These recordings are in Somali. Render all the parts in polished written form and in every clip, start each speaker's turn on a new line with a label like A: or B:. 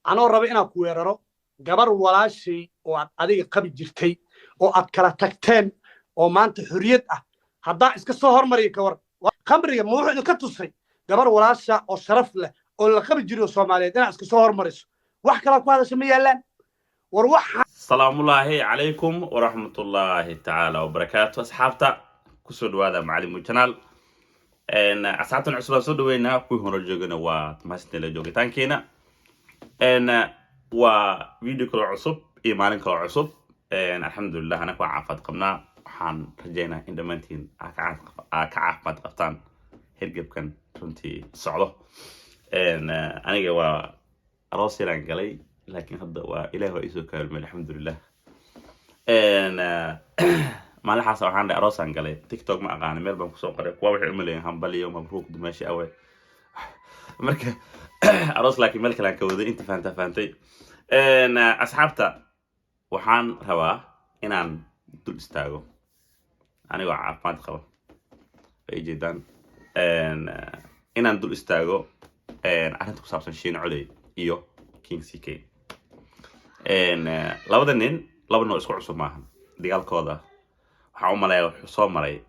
A: Anoo raba inaan ku weeraro gabar walaashay oo aad adiga qabi jirtay oo aad kala tagteen oo maanta xorriyad ah, haddaan iska soo hormariyo, ka war khamriga ma wuxuu idinka tusay? Gabar walaasha oo sharaf leh oo la qabi jiray oo Soomaaliyeed inaad iska soo hormariso, wax kalaa ku hadasha ma yaallaan. War waxa
B: Asalaamullaahi calaykum waraxmatullaahi tacaala wabarakaatu. Asxaabta, kusoo dhawaada Macalimu Channel. Asxaabtan cusub aan soo dhaweynaa, kuwii hore joogana waa mahadsantiila joogitaankeena. Waa video kaloo cusub iyo maalin kaloo cusub. Alxamdulilah, anaka waa caafimaad qabnaa. Waxaan rajeynaa in dhammaantiin aa ka caafimaad qabtaan hergebkan runtii socdo. Aniga waa aroos yaraan galay, laakiin hadda waa Ilaah waa iisoo kaalmay, alxamdulilah. Maalinxaas waxaan dhahay aroosaan galay, TikTok ma aqaana meel baan kusoo qoray. Kuwa waxay umaleeyeen hambaliyo, mabruuq, dumaashi awe. Marka aroos, laakiin meel kale aan ka waday. Inta fahantaa fahantay. Asxaabta, waxaan rabaa inaan dul istaago anigoo caafimaad qaba ay jeedaan, inaan dul istaago arrinta ku saabsan Shiine Coley iyo King CK. Labada nin laba nin oo isku cusub maahan. Dagaalkooda waxaan u maleeya wuxuu soo maray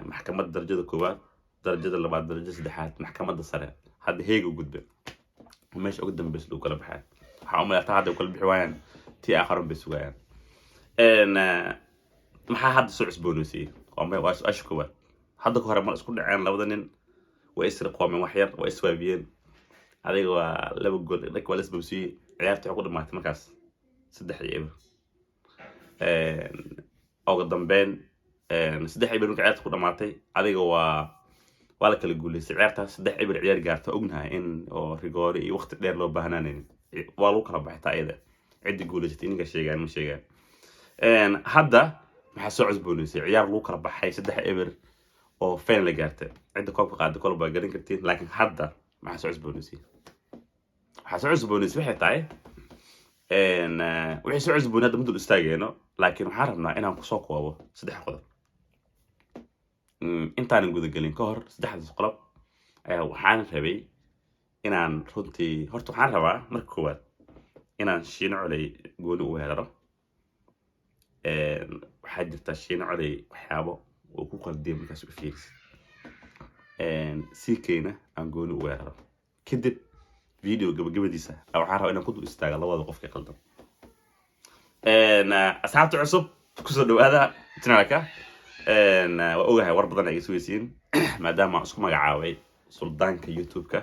B: maxkamadda darajada koowaad, darajada labaad, darajada saddexaad, maxkamadda sare. Hadda heega u gudbe, meesha ugu dambeysa lagu kala baxay. Waxaan u maleeya taa hadda u kala bixi waayaan, tii aakharon bay sugayaan. Maxaa hadda soo cusboonaysiiyey? Waa su-aasha koowaad. Hadda ka hore mar isku dhaceen labada nin, way isriqoomeen, wax yar waa iswaabiyeen. Adiga waa laba gool dhag waa la isbabsiiyey. Ciyaarta waxay ku dhamaatay markaas 3-0. Ugu dambeyn 3-0 marka ciyaarta ku dhamaatay, adiga waa la kala guuleystay ciyaartaas. 3-0 ciyaar gaarta, ognahay in oo rigoore iyo waqti dheer loo baahnaanaynin, waa lagu kala baxay. Taa iyada cidda guuleysatay ninka sheegaan ma sheegaan. Hadda maxaa soo cusbooneysay ciyaar lagu kala baxay 3-0 oo final la gaartay? Cidda koobka qaada kol baa garan kartiin, laakiin hadda maxaa soo cusbooneysay? Waxaa soo cusbooneysay waxay tahay, wixii soo cusboonay hadda ma dul istaageyno, laakiin waxaan rabnaa inaan kusoo koobo saddex qodob. Intaanan gudagelin ka hor saddexdaas qodob ayaa waxaan rabay inaan runtii horta waxaan rabaa marka koowaad inaan Shiino Coley gooni u weeraro. Waxaa jirta Shiino Coley waxyaabo uu ku qaldiyay markaas u fiirisid. CK-na aan gooni u weeraro. Kadib video gabagabadiisa waxaan rabaa inaan ku dul istaaga labada qofka qaldan. Asxaabta cusub, kusoo dhawaada channelka. Waa ogahay war badan ay iga sugaysiin, maadaama aan isku magacaabay suldaanka YouTube-ka.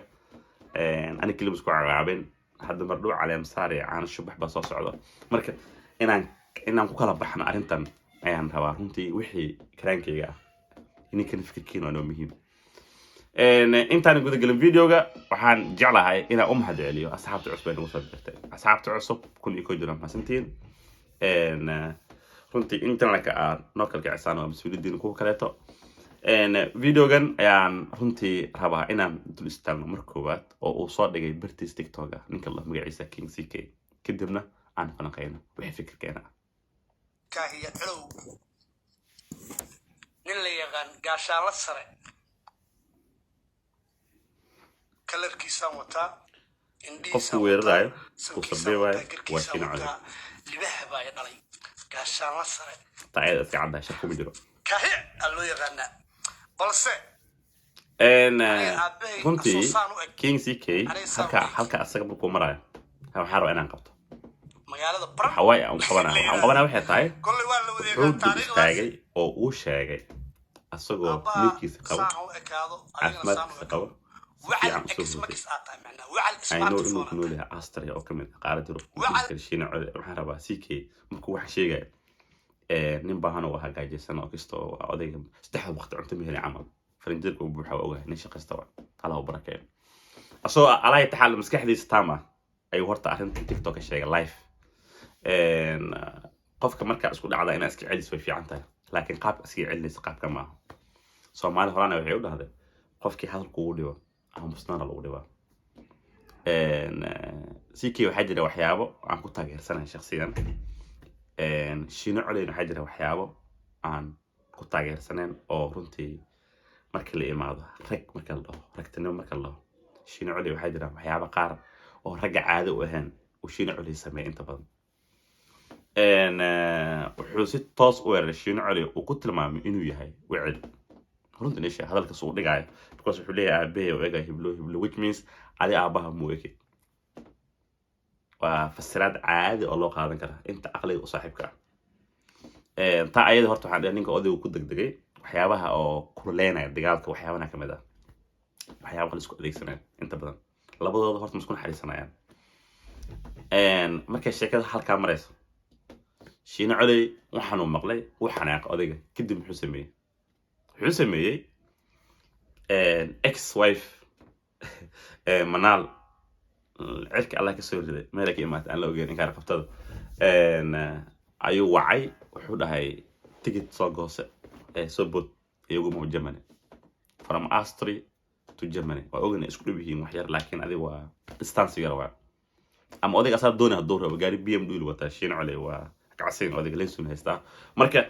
B: Ani kelima isku magacaabin, hadda mardhow caleemsaar iyo caano shubax baa soo socda. Marka inaan ku kala baxno arrintan ayaan rabaa runtii, wixii karaankayga ah. Idinkana fikirkiina waa noo muhiim. Intaan gudagelin videoga, waxaan jeclahay inaan u mahad celiyo asxaabta cusub ee nagu soo dirtay. Asxaabta cusub, 1001 jira, mahadsantihiin. Runtii in channelka aad noo kala kicisaan waa mas-uuliyaddiina kuwa kaleeto. Videogan ayaan runtii rabaa inaan dul istaagno marka koowaad oo uu soo dhigay bartiis TikTok ah ninka la magaciisa King CK, kadibna aan falanqeyno wixii fikirkeena ah.
C: Kaahiya Colow, nin la yaqaan, gaashaanla sare, kalarkiisaan wataa,
B: Qofku
C: indhihiisaan
B: weerarayo
C: wataa,
B: uu
C: sankiisaan
B: sarbeebayo
C: wataa,
B: waa
C: garkiisaan
B: Shiino Coley.
C: wataa. Libaha baa i dhalay, gaashaanla sare.
B: Taa ayada iska caddahay, shak kuma jiro.
C: Kaahiya aa loo yaqaanaa, balse aniga aabbahay
B: runtii
C: asoo saan u eg,
B: King CK
C: aniga saan
B: halka
C: u eg
B: halka asaga markuu marayo waxaan rabaa inaan qabto.
C: Magaalada Baran
B: Waxa waaye aan qabanaa, waxaan qabanaa waxay tahay,
C: kolley waa la wada
B: wuxuu
C: yaqaan
B: dul
C: taariikhdaas.
B: istaagay oo uu sheegay asagoo
C: Aabbaha
B: midkiisa qabo,
C: saan u ekaado, adigana saan u
B: caafimaadkiisa
C: ekaado.
B: qabo, si
C: Wacal
B: fiican usoo
C: ex
B: hurday.
C: max aa tahay, macnaa wacal
B: I know inuu
C: smartphone
B: ku
C: aa
B: nool
C: tahay.
B: yahay Austria oo kamid ah qaaradda Yurub.
C: Wacal
B: Shiina Cole, waxaan rabaa CK markuu wax sheegayo, nin baahan oo hagaajiysan oo kasta oo odayga saddexda waqti cunto ma heli camal, farinjeerka u buuxa, waa ogahay nin shaqaysta, waa Allah u barakeeyo. Asagoo alaa taxaal maskaxdiisa taam ah ayuu horta arrintan TikTok ka sheegay live. Qofka markaa isku dhacda inaa iska celis way fiican tahay, laakiin qaabka iskaga celinaysa qaabka maaha. Soomaali horana waxay u dhahday: qofkii hadal kugu dhibo, aamusnaana lagu dhibaa. CK waxaa jira waxyaabo aan ku taageersanahay shakhsiyan. Shiino Coleyn waxaa jira waxyaabo aan ku taageersaneen oo runtii marka la imaado rag, marka la dhaho ragtinimo, marka la dhaho Shiino Coley, waxaa jira waxyaabo qaar. Oo ragga caado u ahayn uu Shiino Coli sameeya inta badan. Wuxuu si toos u weeraray Shiino Coli, uu ku tilmaamay inuu yahay wicil. Runta nisha hadalkaas uu dhigaayo, because wuxuu leeyahay aabbahay oo ega hiblo hiblo, which means adi aabbaha muu ekid. Waa fasiraad caadi oo loo qaadan kara inta caqliga u saaxiibka ah. Taa ayada horta waxaan dhihay ninka odaygu ku degdegay waxyaabaha oo kululeynaya dagaalka. Waxyaabana kamid ah waxyaabaha la isku adeegsanaya inta badan, labadooda horta ma isku naxariisanayaan. Markay sheekada halkaa marayso, Shiino Coley waxaanuu maqlay, wuu xanaaqay odayga. Kadib muxuu sameeyey? Wuxuu sameeyey ex wife Manaal, cirka Allah kasoo riday, meela ka imaatay aan la ogeyn, inkaar qabtada ayuu wacay. Wuxuu dhahay ticket soo goose ee soo bood iyaguma Germany, from Austria to Germany. Waa ogana isku dhow yihiin wax yar, laakiin adiga waa distance yar waa ama odayga asaa doonay hadduu rabo gaari BMW wataa. Shiin Coley waa kacsayn, odayga lensun haystaa. Marka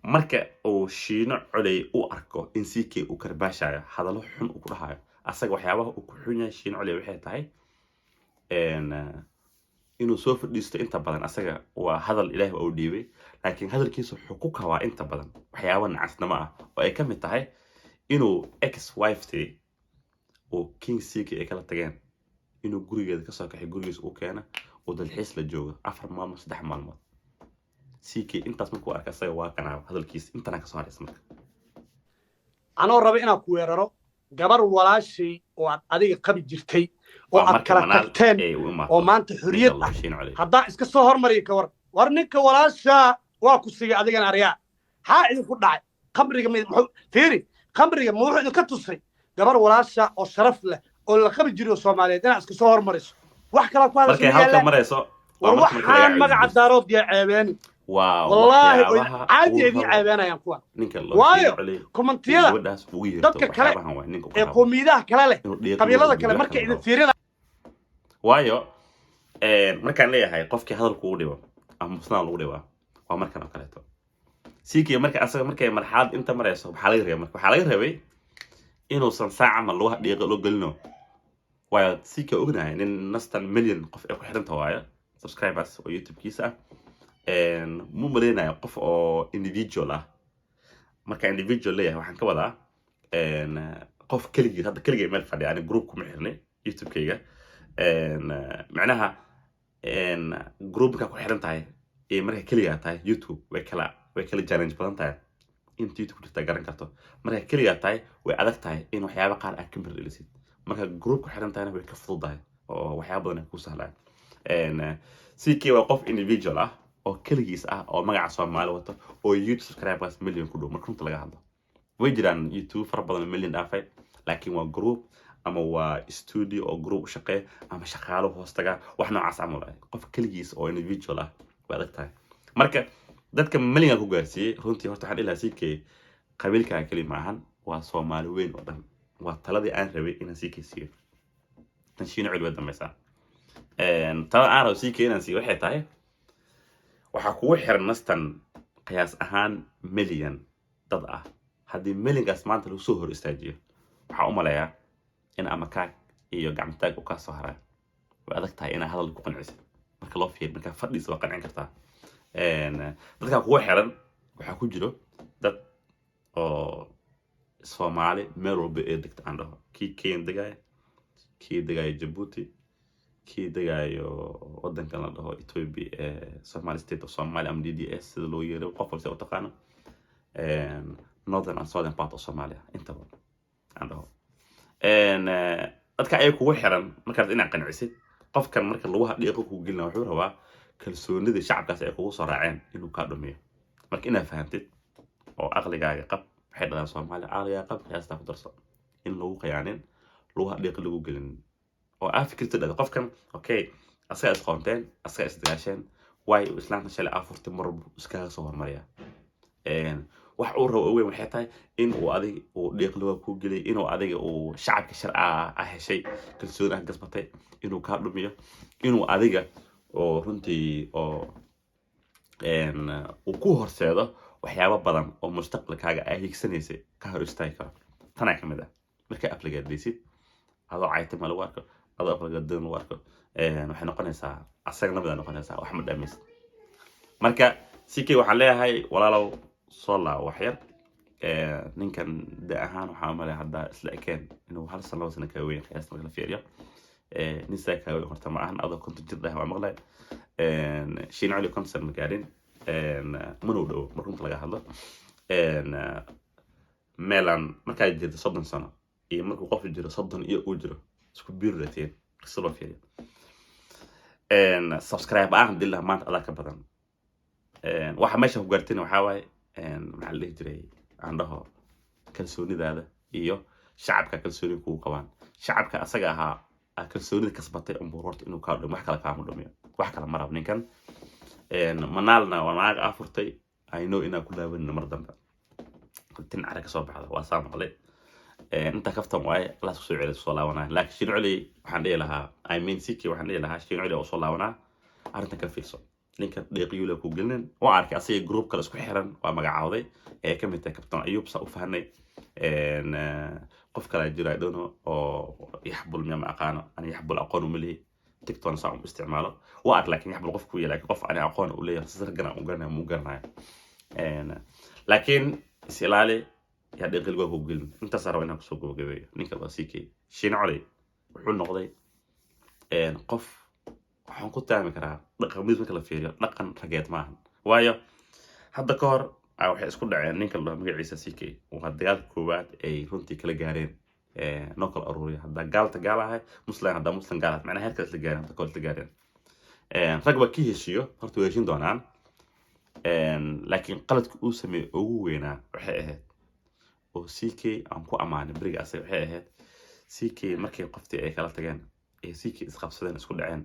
B: marka uu Shiino Coley u arko in CK uu karbaashayo, hadallo xun uu ku dhahayo asaga, waxyaabaha uu ku xun yahay Shiino Coley waxay tahay inuu soo fadhiisto inta badan. Asaga waa hadal Ilaah waa u dhiibay, laakiin hadalkiisa wuxuu ku kabaa inta badan waxyaaba nacasnimo ah oo ay ka mid tahay inuu ex wifety uu King CK ay kala tageen inuu gurigeeda kasoo kaxay, gurigiisa uu keena, uu dalxiis la joogo 4 maalmood, 3 maalmood. CK intaas markuu arka asaga waa kanaa hadalkiisa intana kasoo haraysa marka.
A: Anoo raba inaan ku weeraro gabar walaashay oo aad adiga qabi jirtay oo
B: Waa
A: aad
B: marka
A: kala
B: Manaal
A: tagteen
B: ay u imaato
A: oo maanta xorriyad
B: ninka
A: ah,
B: Shiin Coley.
A: Haddaan iska soo hormariyo ka war, war ninka walaashaa waa ku sigay adigana aryaa xaa idinku dhacay? Khamriga muxuu fiiri, khamriga ma wuxuu idinka tusay gabar walaasha oo sharaf leh oo la qabi jiray oo Soomaaliyeed inaad iska soo hormariso? Wax kalaa ku hadasha
B: Markay
A: ma
B: halka
A: yaallaan.
B: marayso waa
A: War
B: marka laga
A: waxaan magaca
B: caydiyo.
A: Daarood yaa ceebeeni.
B: Waa
A: Wallaahi oy
B: waxyaabaha
A: caadi
B: uu
A: idiin
B: rabo
A: ceebeenayaan kuwan.
B: ninka loo
A: Waayo
B: Shiin Coley
A: kommentiyada
B: gabadhaas ugu yeerto
A: dadka kale
B: waxyaabahan waa ninka ku
A: ee
B: rabo
A: qowmiyadaha kale leh,
B: inuu dhiiqo
A: qabiilada kale
B: gabdhaha
A: markay
B: kale
A: idin
B: rabo.
A: fiirina.
B: Waayo markaan leeyahay qofkii hadalku ugu dhibo ama musnaan lagu dhibaa waa markan oo kaleeto. CK marka asaga markay marxalad inta marayso, maxaa laga rabay? Marka waxaa laga rabay inuusan saac camal lugaha dhiiqa loo gelino. Waayo CK ognahay nin nastan million qof ay ku xiranta waayo subscribers oo YouTube-kiisa ah. Mu maleynayo qof oo individual ah. Marka individual leeyahay waxaan ka wadaa qof keligii hadda keligay meel fadhiya. Ani group kuma xirnay YouTube-kayga. Macnaha group markaa ku xiran tahay iyo markaa keligaa tahay YouTube way kala challenge badan tahay. Inta YouTube ku jirtaa garan karto, markaa keligaa tahay way adag tahay in waxyaaba qaar aad ka mirdhelisid. Marka group ku xiran tahayna way ka fududahay oo waxyaaba badan ay ku sahlaan. CK waa qof individual ah oo keligiis ah oo magaca Soomaali wato oo YouTube subscribers million ku dhow. Marka runta laga hadlo, way jiraan YouTube fara badan oo million dhaafay, laakiin waa group ama waa studio oo group u shaqeeya ama shaqaalo hoos taga, wax noocaas camal ah. Qof keligiis oo individual ah way adag tahay. Marka dadka millionka ku gaarsiiyey runtii horta waxaan dhihi lahaa CK qabiilkaaga keli maahan, waa Soomaali weyn oo dhan. Waa taladii aan rabay inaan CK siiyo. Tan Shiino Celi way dambaysaa. Talada aan rabo CK inaan siiyo waxay tahay waxaa kugu xiran nastan qiyaas ahaan million dad ah. Haddii millionkaas maanta lagu soo hor istaajiyo, waxaa u maleeyaa in ama kaag iyo gacmataag uu kaa soo haray. Way adag tahay inaad hadal ku qancisid. Marka loo fiiriyo markaa fadhiisa waa qancin kartaa. Dadkaa kugu xiran waxaa ku jiro dad oo Soomaali meel walba ee degta aan dhaho, kii Kenya degaayo, kii degaayo Jabuuti, kii degaayo wadankan la dhaho Ethiopia ee Somali State of Somalia ama DDS sida loo yeero, qof walba u taqaano, northern and southern part of Somalia intaba aan dhaho. Dadka ayaga kugu xiran markaad inaad qancisid qofkan marka lugaha dhiiqo kugu gelina, wuxuu rabaa kalsoonida shacabkaas ay kugu soo raaceen inuu kaa dhumiyo. Marka inaad fahamtid oo aqligaaga qab, waxay dhadaan Soomaaliya aqligaaga qab, qiyaastaa ku darso, in lagu khiyaanin, lugaha dhiiqa lagu gelin oo aa fikirta dhada qofkan okay, asagaa isqoonteen, asagaa isdagaasheen, waayo islaamka shalay afurti mar iskaga soo hormariya. Wax uu rabo ogeyn waxay tahay in uu adiga uu dhiiq luga kuu geliyay, inuu adiga uu shacabka shar a heshay kalsooni ah gasbatay inuu kaa dhumiyo, inuu adiga oo runtii oo uu ku horseedo waxyaabo badan oo mustaqbalkaaga aa hiigsanaysay ka hor istaagi karo. Tanaa ka mid ah markaa aflagaadaysid. Adoo caytima lagu arko, adoo aflagadoon lagu arko, waxay noqonaysaa asaga lamid a noqonaysaa, wax ma dhamaysid. Marka CK waxaan leeyahay, walaalow, soo laabo wax yar. Ninkan da ahaan waxaa umalaya haddaa isla ekeen inuu hal sano, 2 sano kaa weyn qiyaasta marka la fiiriyo. Nin saa kaa weyn horta ma ahan. Adoo 50 jir dhah waa maqlay. Shiin Cali 50 sano ma gaarin, mana u dhowo marka runta laga hadlo. Meelan markaa jirto 30 sano iyo markuu qof jiro 30 iyo uu jiro, isku biirrateen marka si loo fiiriyo. Subscribe ah dillah maanta adaa ka badan. Waxa meesha ku gaartayna waxaa waaye, maxaa la dhihi jiray, aan dhaho kalsoonidaada iyo shacabka kalsooni kugu qabaan. Shacabka asaga ahaa aa kalsoonida kasbatay unbuu horta inuu kaa dhumo, wax kale kaama dhumiyo, wax kale ma rabo ninkan. Manaalna waa naag aa furtay. I know inaa ku laabanina mar dambe, tin cara kasoo baxda waa saa maqlay. Inta kaftan waaye, allah isku soo celiya, soo laabanaya. Laakiin Shiin Culi waxaan dhihi lahaa, I mean CK waxaan dhihi lahaa, Shiin Culi oo soo laabanaa, arrintan ka fiirso. Ninka dheeqiyuula ku gelinin. Waa arkay asaga group kale isku xiran waa magacaawday ee ka mid tahay Kabtan Ayuub, saa u fahanay. Qof kale jira, I don't know, oo Yaxbul miya, ma aqaano ani Yaxbul, aqoon uma lihi, TikTok saa u isticmaalo waa ark, laakiin Yaxbul qof ku yahay, laakiin qof ani aqoon u leeyahay si raggan aan u garanayo mu garanayo. Laakiin is ilaali, yaa dheeqil waa ku gelin. Intaas raba inaan kusoo gabagabeeyo. Ninka waa CK Shiin Coley wuxuu noqday qof waxaan ku taami karaa dhaqamid marka la fiiriyo dhaqan rageed maahan. Waayo, hadda ka hor waxay isku dhaceen ninka la dhaho magaciisa CK. Waa dagaalka koowaad ay runtii kala gaareen, noo kala aruuriya. Haddaa gaalta gaal ahay, Muslim haddaa Muslim gaal ahay, macnaha heerka isla gaareen, hadda ka hor isla gaareen. Rag baa ka heshiiyo, horta way heshin doonaan. Laakiin qaladka uu sameeyey ugu weynaa waxay ahayd oo CK aan ku ammaanay beriga asaga, waxay ahayd CK markay qoftii ay kala tageen ee CK isqabsadeen, isku dhaceen,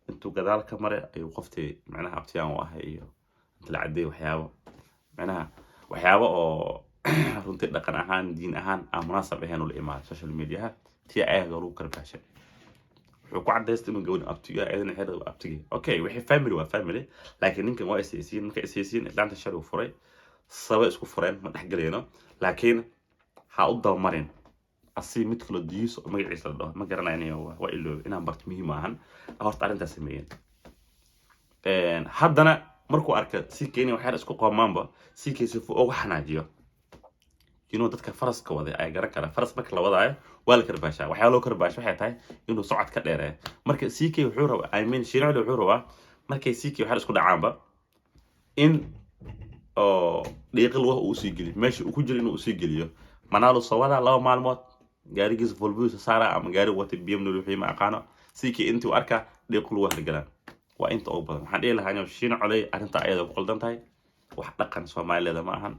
B: intuu gadaal ka maray ayuu qoftii macnaha abtiyaan u ahay iyo inta la cadeeyay waxyaabo, macnaha waxyaabo oo runtii dhaqan ahaan, diin ahaan aan munaasab ahayn ula imaaday social mediaha. Tii ayaga lagu karbaashay wuxuu ku cadaystay inuu gabadhan abtiyo, ayadana xeer abtigii. Okay, wixii family waa family, laakiin ninkan waa isaysiin. Markay isaysiin, islaanta shari uu furay, saba isku fureen ma dhexgelayno, laakiin ha u dabamarin asi mid kaloo diyuus oo magaciisa la dhaho ma garanayo, waa iloobay, inaan barto muhiim maahan. Horta arrintaas sameeyeen. Haddana markuu arka si kenya waxyaal isku qoomaanba, si kay sifu uga xanaajiyo, dadka faraska waday ayaa garan kara. Faras marka la wadaayo waa la karbaashaa. Waxyaa loo karbaasha waxay tahay inuu socod ka dheereeyo. Marka CK wuxuu rabaa, I mean Shiinocli wuxuu rabaa, markay CK waxyaal isku dhacaanba in oo dhiiqi lugaha uu usii geliyo meesha uu ku jiro, inuu usii geliyo. Manaalu soo wadaa 2 maalmood, gaarigiisa Volvoisa saara ama gaari wata BMW wixii ma aqaano. CK intii uu arkaa dhiiqi lugaha la galaan waa inta ugu badan. Waxaan dhihi lahaa inuu Shiino Coley arrinta ayada ku qaldan tahay. Wax dhaqan Soomaaliyeed ma ahan,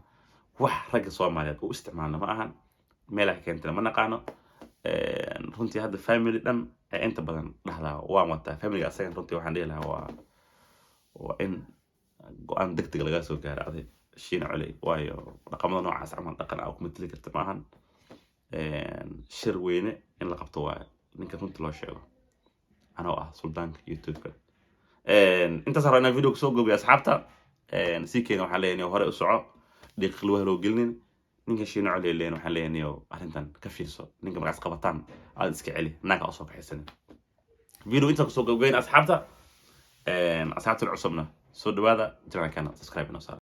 B: wax ragga Soomaaliyeed u isticmaalna ma ahan, meelaha keentana ma naqaano runtii. Hadda family dhan ee inta badan dhahdaa waan wataa familyga asagan. Runtii waxaan dhihi lahaa waa in go-aan deg deg laga soo gaaro aday Shiina Coley, waayo dhaqamada noocaas camal dhaqan aa kuma tili karta ma ahan. Shir weyne in la qabto waayo, ninka runtii loo sheego. Anoo ah suldaanka YouTube-ka, intaas rabaa inaan video kusoo gobiyo. Asxaabta sii keena waxaan leeyahay hore u soco, dhiiq lugaha loo gelinin. Ninka Shiino Coley leeyahay waxaan leeyahay arrintan ka fiirso. Ninka markaas qabataan aad iska celi, naanka usoo kaxaysanin. Video intaan kusoo gabgayn. Asxaabta, asxaabta cusubna soo dhawaada, channelkana subscribe inoo saara.